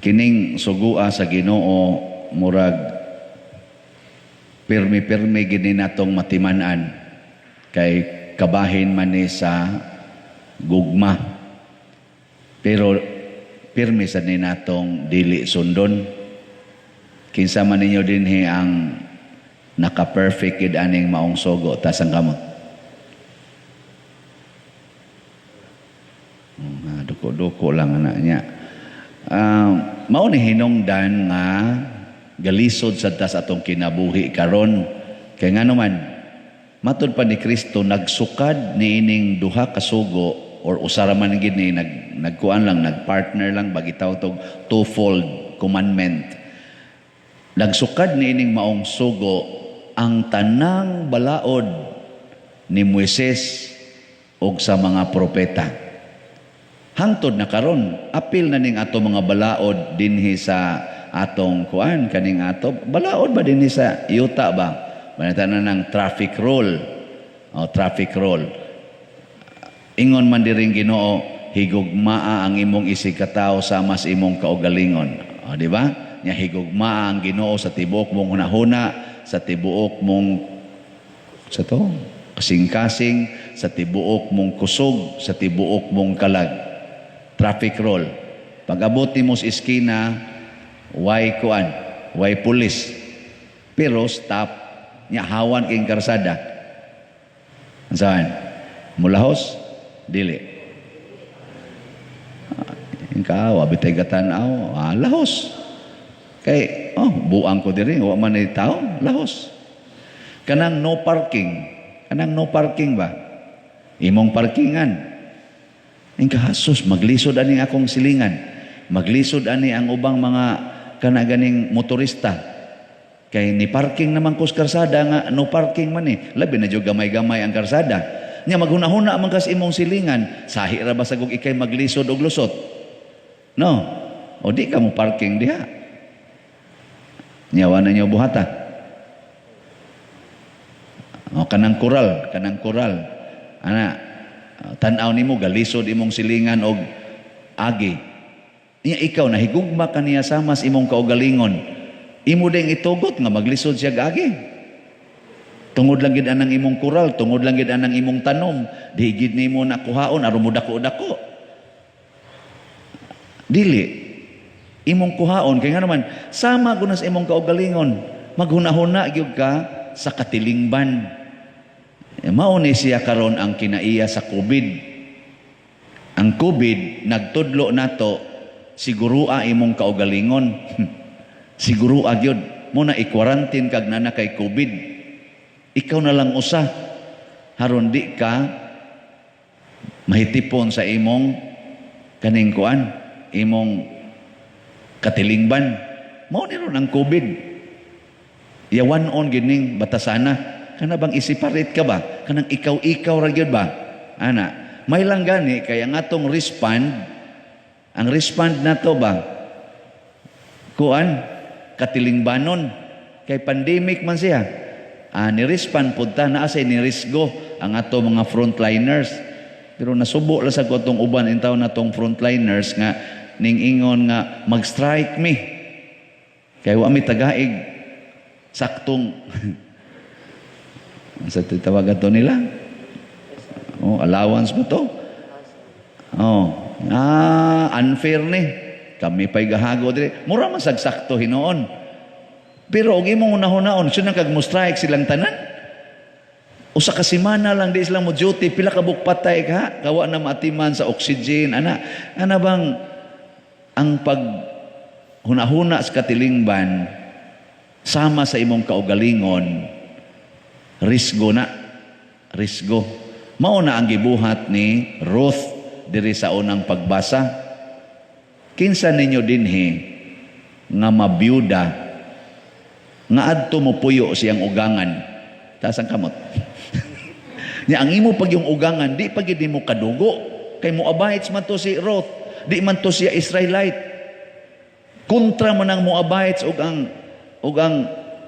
Kining sugua sa Ginoo, murag pirmi-pirmi gini natong matiman-an kay kabahin man ni sa gugma. Pero pirmi sa ni natong dili sundon. Kinsa man ninyo dinhi ang naka-perfect gid aning maong sugo? Taas ang kamot. Duko-duko lang ana niya. Mao ni hinungdan nga galisod sad ta sa atong kinabuhi karon. Kay ngano man, matud pa ni Kristo, nagsukad niining duha ka sugo or usa ra man gid ni, nagkuan lang, nagpartner lang, bagitaw tog twofold commandment. Nagsukad niining maong sugo ang tanang balaod ni Moises ug sa mga propeta. Hangtod na karon, apil na ning ato mga balaod dinhi sa atong kuan, kaning ato balaod ba dinhi sa yuta ba? Banata na ng traffic rule. O, traffic rule. Ingon man diring Ginoo, higugmaa ang imong isig katawo sama sa imong kaugalingon. O, di ba? Nya higugmaa ang Ginoo sa tibuok mong hunahuna, sa tibuok mong sa to, kasing-kasing, sa tibuok mong kusog, sa tibuok mong kalag. Traffic rule. Pag abot nimo sa eskina, way kuan, way pulis. Pero stop, nya hawan king karsada. Unsahan? Mulahos? Dili. Ikaw, abi tay gatan-aw, lahos. Kay, oh, buang ko diri, wa man ni tao, lahos. Kanang no parking, kanang no parking ba? Imong parkingan. Ing kahasos, maglisod ani akong silingan. Maglisod ani ang ubang mga kana ganing motorista. Kay ni parking naman ko sa karsada nga no parking man eh. Labi na jud gamay-gamay ang karsada. Nya maghuna-huna man kas imong silingan, sahi ra ba sagog ikay maglisod og lusot? No. O di ka mo parking diha. Nya wa na niyo buhata. O kanang koral, kanang koral. Ana, tan-aw nimo galisod imong silingan og agi. Nya ikaw nahigugma ka niya sama sa imong kaugalingon. Imo ding itugot nga maglisod siya agi. Tungod lang gid anang imong koral, tungod lang gid anang imong tanom, di gid nimo nakuhaon aron mo dako-dako. Dili. Imong kuhaon kay nga naman sama gud na sa imong kaugalingon. Maghuna-huna gyud ka sa katilingban. Mao ni siya karon ang kinaiya sa COVID. Ang COVID nagtudlo nato, sigurua imong kaugalingon. Sigurua gyud. Mo na i-quarantine kag nana kay COVID. Ikaw na lang usa haron di ka mahitipon sa imong kaning kuan, imong katilingban. Mao ni ron ang COVID. Yawan on gining batasana. Kana bang i-separate ka ba? Kanang ikaw-ikaw ra gyud ba? Ana, may lang gani kay ang atong respond, ang respond nato ba? Kuan, katilingbanon. Kay pandemic man siya. Ni-respond pud ta, naa say nirisgo ang ato mga frontliners. Pero nasubo lang sa atong uban intaw natong frontliners nga ning ingon nga mag-strike mi. Kay wa mi tagaig saktong sa titawagan to nila. Oh, allowance ba to? Oh, unfair ni. Kami pa'y gahago dire. Mura man sag sakto hinuon. Pero og imong unahon-naon, sino kag mo strike silang tanan? Usa ka semana lang di sila mo duty, pila ka buok patay ka, kawa na maatiman sa oxygen, ana. Ana bang ang pag hunahuna sa katilingban sama sa imong kaugalingon, risgo na, risgo. Mao na ang gibuhat ni Ruth diri sa unang pagbasa. Kinsa ninyo dinhi nga mabiyuda nga adto mo puyo siyang ugangan? Taas ang kamot. Nya ang imo pag yung ugangan di pa gid nimo kadugo kay Moabites man to si Ruth, di man to siya Israelite. Kontra man ang Moabites ug ang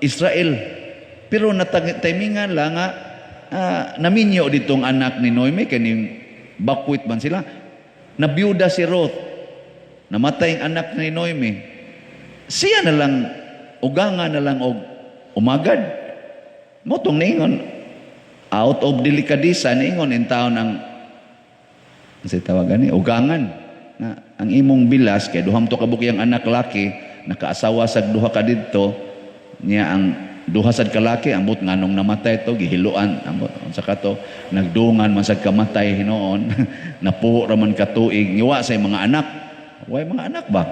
Israel. Pero nataymingan lang nga naminyo ditong anak ni Noemi kaning bakwit man sila. Nabiyuda si Ruth. Namatay ang anak ni Noemi. Siya na lang, uganga na lang og umagad. Mao tong niingon, out of delikadesa, niingon in taon ang sa tawagan ni ugangan na ang imong bilas kay duham to kabuk yang anak laki, nakaasawa sa duha ka didto niya. Ang duha sad ka laki, ambot nganong namatay to, gihiluan, ambot unsa ka to, nagdungan man sad kamatay hinuon, napuo ra man ka tuig, ngiwa sa mga anak, way mga anak ba.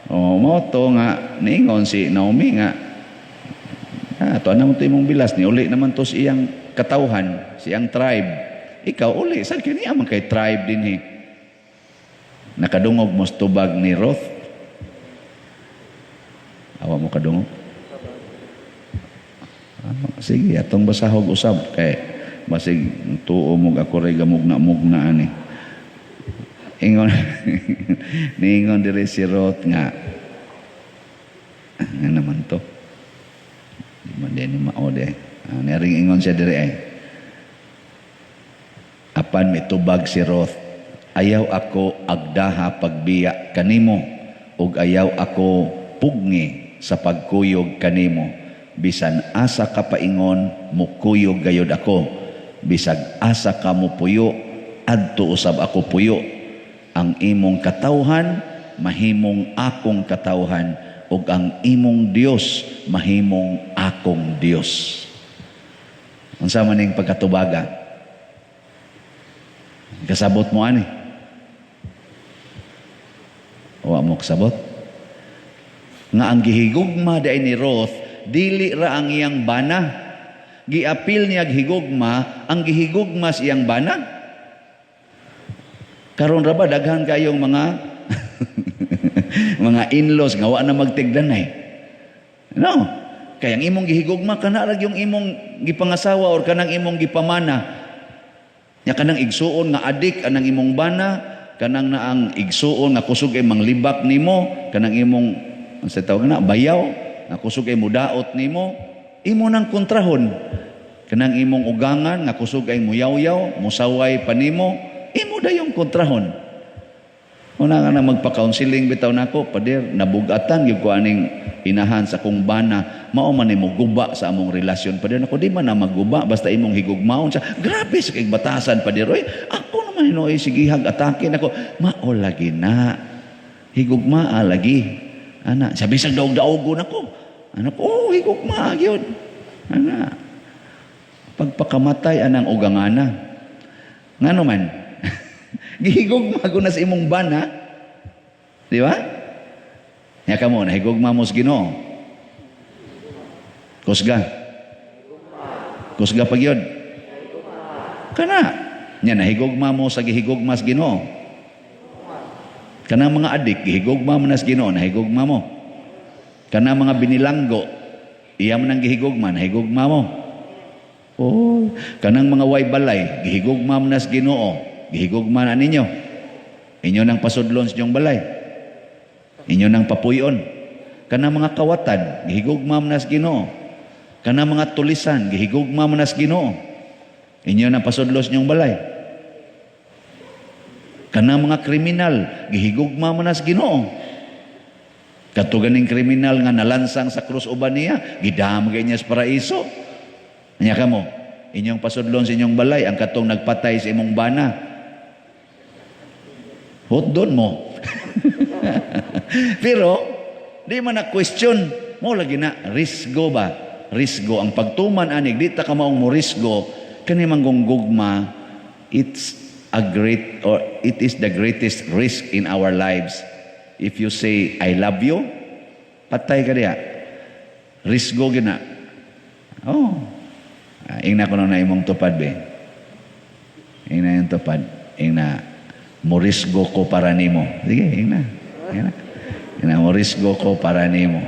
Oh, mao to nga niingon si Naomi nga, ah, to naman to imong bilas, ni uli naman to sa iyang katawhan, sa iyang tribe. Ikaw uli sad kini man kay tribe dinhi. Nakadungog mo sa tubag ni Ruth? Awa mo kadungog? Ah, sige, atong basahog usab kay basig tuo mo ako ray gamugna-mugna ani. Ingon, niingon diri si Ruth nga, ah, nga naman to. Di man din ni mao de. Ah, niring ingon siya diri ay. Apan mitubag si Ruth, "Ayaw ako agdaha pagbiya kanimo ug ayaw ako pugngi sa pagkuyog kanimo. Bisan asa ka paingon, mukuyog gayod ako. Bisag asa ka mupuyo, adto usab ako puyo. Ang imong katawhan mahimong akong katawhan ug ang imong Dios mahimong akong Dios." Unsa man ning pagkatubaga? Kasabot mo ani? Wa mo kasabot? Nga ang gihigugma diay ni Ruth, dili ra ang iyang bana. Giapil niya higugma ang gihigugma sa iyang bana. Karon ra ba daghan kayong mga in-laws nga wa na magtigdanay? No. Kaya ang imong gihigugma kana ra yung imong gipangasawa or kanang imong gipamana. Nya kanang igsuon nga adik anang imong bana, kanang na ang igsuon nga kusog ay manglibak nimo, kanang imong, sa tawag na, bayaw, nga kusog ay mudaot nimo, imo nang kontrahon. Kanang imong ugangan nga kusog ay muyawyaw, musaway pa nimo, imo dayong kontrahon. Una nga na magpa-counseling bitaw nako, "Pader, nabugatan gyud ko aning inahan sa akong bana, mao man nimo guba sa among relasyon, pader." Nako, di man na maguba basta imong higugmaon siya. "Grabe sa kay batasan, pader. Oy, ako naman hinuoy sigihag atake nako." Mao lagi na. Higugmaa lagi. Ana, sabi sa daog-daogon ako. Ano ko, oh, higugmaa gyud. Ana. Pagpakamatay anang ugangana. Ngano man? Gihigugma ko na sa imong bana. Di ba? Nya kamo, nahigugma mo sa Ginoo. Kusga. Kusga pag yun. Kana. Nya nahigugma mo sa gihigugma sa Ginoo. Kanang mga adik, gihigugma mo na sa Ginoo, nahigugma mo. Kanang mga binilanggo, iya mo nang gihigugma, nahigugma mo. Oh, kanang mga way balay, gihigugma mo na sa Ginoo, gihigugma na ninyo. Inyo nang pasudlon sa inyong balay. Inyo nang papuyon. Kanang mga kawatan, gihigugma mo na sa Ginoo. Kanang mga tulisan, gihigugma mo na sa Ginoo. Inyo nang pasudlo sa inyong balay. Kanang mga kriminal, gihigugma mo na sa Ginoo. Kato ganing kriminal nga nalansang sa krus uban niya, gidam kay niya sa paraiso. Nya kamo, inyong pasudlon sa inyong balay ang katong nagpatay sa imong bana. Hotdon mo. Pero di man na question mo lagi na risgo ba? Risgo ang pagtuman anig, di ta ka maong mo risgo kani manggong gugma. It's a great or it is the greatest risk in our lives. If you say "I love you," patay ka diya. Risgo gina. Oh. Ah, ingna ko na imong tupad be. Ingna yung tupad. Ingna, "Morisgo ko para nimo." Sige, ingna. Ingna. Ingna, "Morisgo ko para nimo."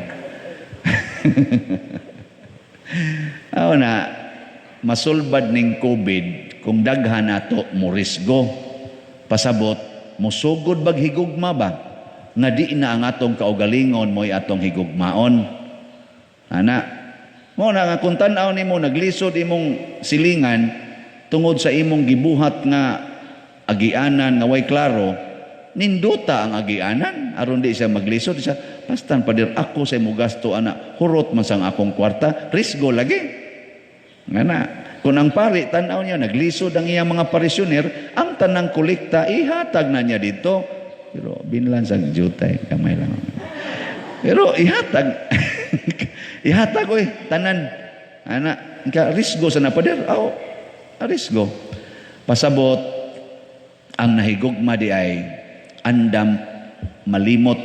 Aw na, masulbad ning COVID kung daghan nato morisgo. Pasabot, musugod bag higugma ba? Nga di na ang atong kaugalingon mo'y atong higugmaon. Ana, mo na nga kung tan-aw nimo naglisod imong silingan tungod sa imong gibuhat nga agianan nga way klaro, Nindota ang agianan aron di siya maglisod siya. Pastan, pader, ako sa imo gasto ana, hurot man sang akong kwarta, risgo lagi. Ngana kung ang pari, tan-aw niya naglisod ang iyang mga parisyuner, ang tanang kolekta ihatag na niya dito. Pero binlan sa jutay, kamay lang. Pero ihatag, ihatag oy tanan ana ka, risgo sa na, pader. Aw, risgo. Pasabot, ang nahigugma di ay andam malimot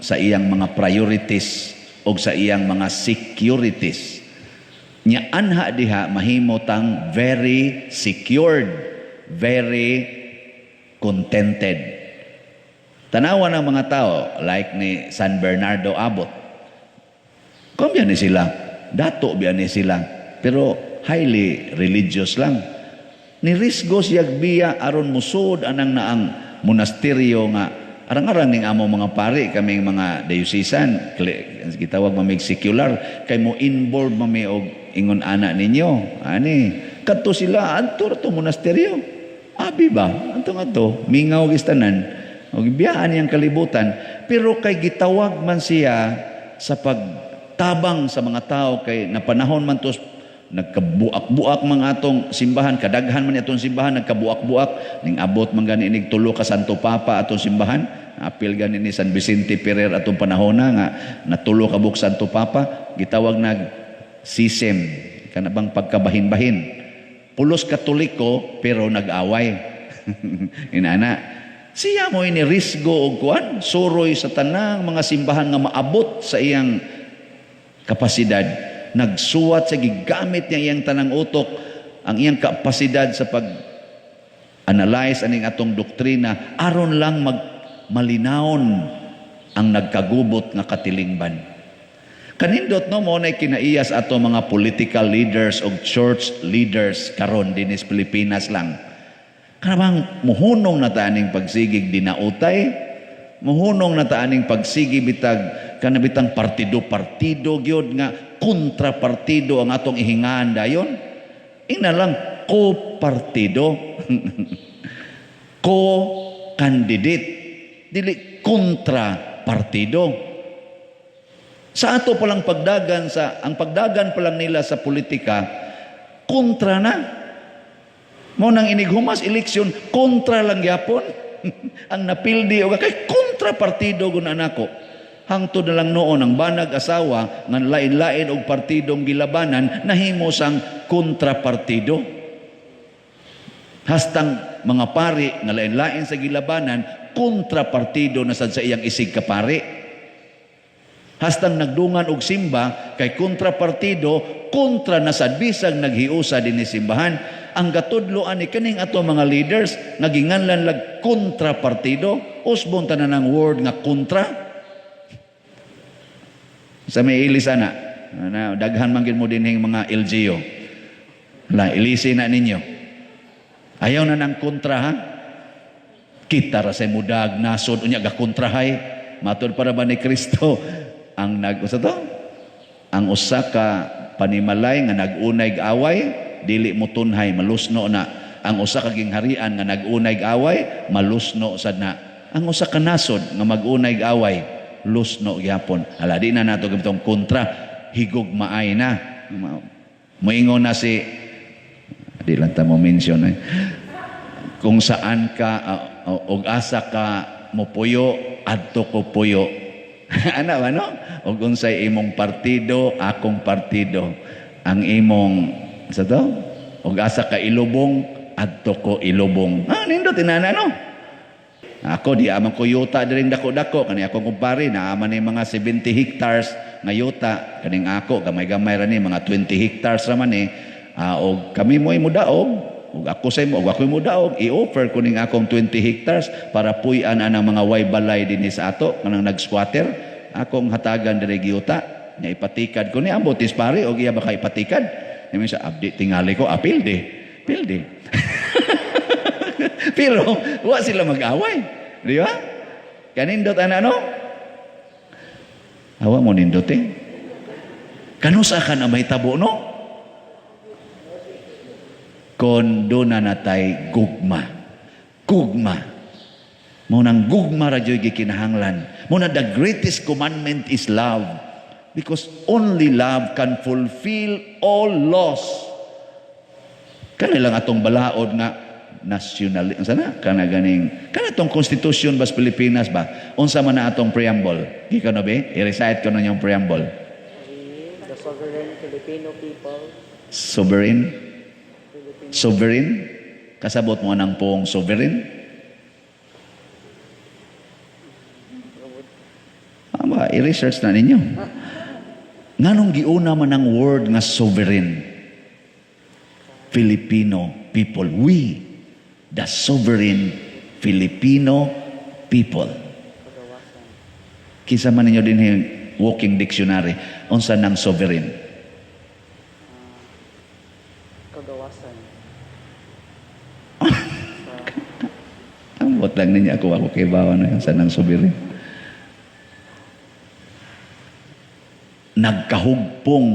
sa iyang mga priorities o sa iyang mga securities. Nya anha diha mahimo tang very secured, very contented. Tanawa ng mga tao like ni San Bernardo Abbot. Kung ni sila, dato biya ni sila, pero highly religious lang. Ni risgo siya biya aron musod anang naang monasteryo nga arang-arang ning amo mga pari. Kaming mga diocesan, gitawag mamig secular kay mo involve mami og ingon ana ninyo ani. Kadto sila adto ra to monasteryo, abi ba anto nga to mingaw gistanan og biyaan niyang kalibutan. Pero kay gitawag man siya sa pagtabang sa mga tao, kay napanahon man to nagkabuak-buak mga atong simbahan, kadaghan man atong simbahan nagkabuak-buak. Ning abot man gani inig tulo ka Santo Papa atong simbahan. Apil gani ni San Vicente Ferrer atong panahon na nga natulo ka buok Santo Papa. Gitawag nag schism, kana bang pagkabahin-bahin, pulos Katoliko pero nag-away. Inana siya mo ini risgo og kuan, suroy sa tanang mga simbahan nga maabot sa iyang kapasidad. Nagsuwat sa, gigamit niya iyang tanang utok, ang iyang kapasidad sa pag analyze aning atong doktrina aron lang mag malinawon ang nagkagubot nga katilingban. Kanindot, no? Mo na kinaiyas ato mga political leaders o church leaders karon dinis Pilipinas lang. Kanabang muhunong na ta aning pagsigig dinautay, muhunong na ta aning pagsigi bitag kanabitang partido-partido gyud nga kontra partido ang atong ihingaan dayon. Ina lang ko-partido. Ko-candidate. Dili kontra partido. Sa ato palang pagdagan sa ang pagdagan pa lang nila sa politika, kontra na. Mo nang inighumas eleksyon, kontra lang gyapon. Ang napildi og kay kontra partido gun nako. Hangtod na lang noon ang banag asawa nga lain-lain og partidong gilabanan, nahimo sang kontra partido. Hastang mga pari nga lain-lain sa gilabanan, kontra partido na sad sa iyang isig kapari. Hastang nagdungan og simba kay kontra partido, kontra na sad bisag naghiusa dinhi simbahan. Ang gatudlo ani kaning ato mga leaders nga ginganlan lag kontra partido, usbon tanan ang word nga kontra. Sa may ilis ana, na daghan man gid mo dinhing mga LGU. La ilisi na ninyo. Ayaw na ng kontra, ha. Kita ra sa mudag nasod, unya ga kontrahay. Matod para ba ni Kristo ang nag usa to? Ang usa ka panimalay nga nag-unay away dili mo tunhay, malusno na. Ang usa ka gingharian nga nag-unay away, malusno sad na. Ang usa ka nasod nga mag-unay away, lusno gyapon. Ala, di na nato gamitong kontra, higugmaay na. Moingon na si, di lang ta mo mention eh. Kung saan ka og asa ka mopuyo, adto ko puyo. Ana ba, no? Og unsay imong partido, akong partido. Ang imong sa to? Og asa ka ilubong, adto ko ilubong. Ah, nindot inana, no? Ako di aman ko yuta diring dako-dako. Kani akong kumpare naaman ni mga 70 hectares nga yuta. Kaning ako gamay-gamay ra ni, mga 20 hectares ra man ni. Ah, og kami mo'y mudaog og ako sa imo og ako mudaog, i-offer ko ning akong 20 hectares para puy-an anang mga way balay dinhi sa ato kanang nag-squatter. Akong hatagan diri giyuta nya, ipatikad ko ni ambot is pare og iya baka ipatikad. Nya sa abdi tingali ko apil di pildi. Pero wa sila mag-away. Di ba? Kanindot ana, no? Awa mo nindot eh. Kanusa ka na may tabo, no? Kon doon na natay gugma. Gugma. Mao nang gugma ra jud gikinahanglan. Mao na the greatest commandment is love. Because only love can fulfill all laws. Kana lang atong balaod nga national, unsa na kana ganing kana atong constitution bas Pilipinas ba, unsa man na atong preamble? Gikan na be i-recite ko na yung preamble. We, the sovereign Filipino people, Sovereign. Filipino. Sovereign, kasabot mo anang pong sovereign? Ah, ba, i-research na ninyo. Nganong giuna man ang word nga sovereign? Filipino people. We, the sovereign Filipino people. Kagawasan. Kinsa man ninyo din yung walking dictionary, unsa nang sovereign? Kagawasan. Sa Ambot lang ninyo ako, ako kay bawa na yung sanang sovereign. Nagkahugpong,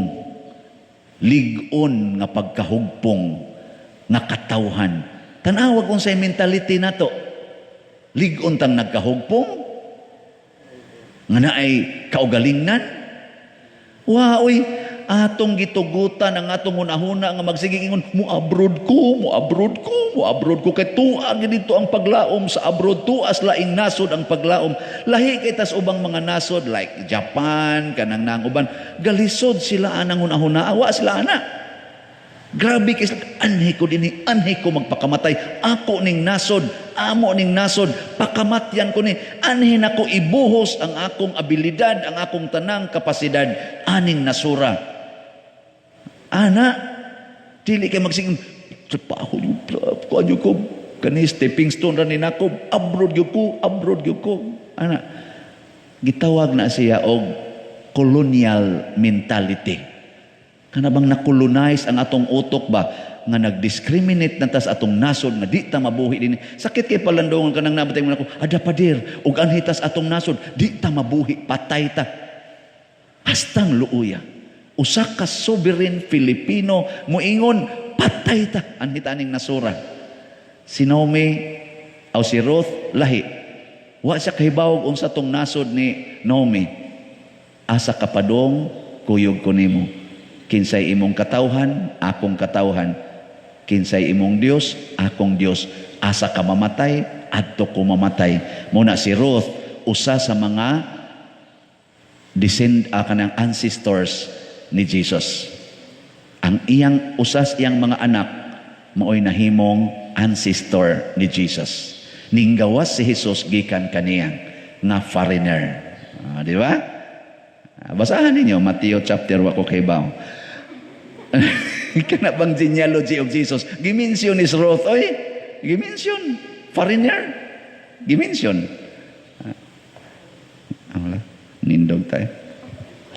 lig-on nga pagkahugpong nga katawhan. Tanawag kung sa mentality nato. Lig-on tang nagkahugpong, nga naay kaugalingnan. Wa oy, atong gitugutan ang atong hunahuna nga magsige ingon, "Mo abroad ko, mo abroad ko, mo abroad ko," kay tuwa gid dito ang paglaom sa abroad, tuas laing nasod ang paglaom. Lahi kay tas ubang mga nasod like Japan, kanang nang uban, galisod sila anang hunahuna, wa sila ana. Grabe kay sila, "Anhi ko dinhi, anhi ko magpakamatay, ako ning nasod, amo ning nasod, pakamatyan ko ni, anhi nako ibuhos ang akong abilidad, ang akong tanang kapasidad aning nasura." Ana, dili kay magsing trabaho yung kuan ko kani, stepping stone ra ni nako, abroad gyud ko, abroad gyud ko. Ana, gitawag na siya og colonial mentality. Kana bang na-colonize ang atong utok ba nga nag-discriminate na tas atong nasod nga di ta mabuhi din. Sakit kay palandongan kanang nabatay mo nako, ada pader ug anhi tas atong nasod, di ta mabuhi, patay ta. Hastang luoya. Usa ka sovereign Filipino moingon, "Patay ta anhi ta aning nasura." Si Naomi aw si Ruth lahi. Wa siya kahibawog unsa tong nasod ni Naomi. "Asa ka padong, kuyog ko nimo. Kinsay imong katawhan, akong katawhan. Kinsay imong Dios, akong Dios. Asa ka mamatay, adto ko mamatay." Muna si Ruth, usa sa mga descend kanang ancestors ni Jesus. Ang iyang usas iyang mga anak maoy nahimong ancestor ni Jesus. Ninggawas si Jesus gikan kaniya nga foreigner. Ah, di ba? Ah, basahan ninyo Mateo chapter, wa ko kaybaw. Kana bang genealogy of Jesus? Gimension is Ruth, oy. Gimension foreigner. Gimension. Ah, wala. Nindog tayo.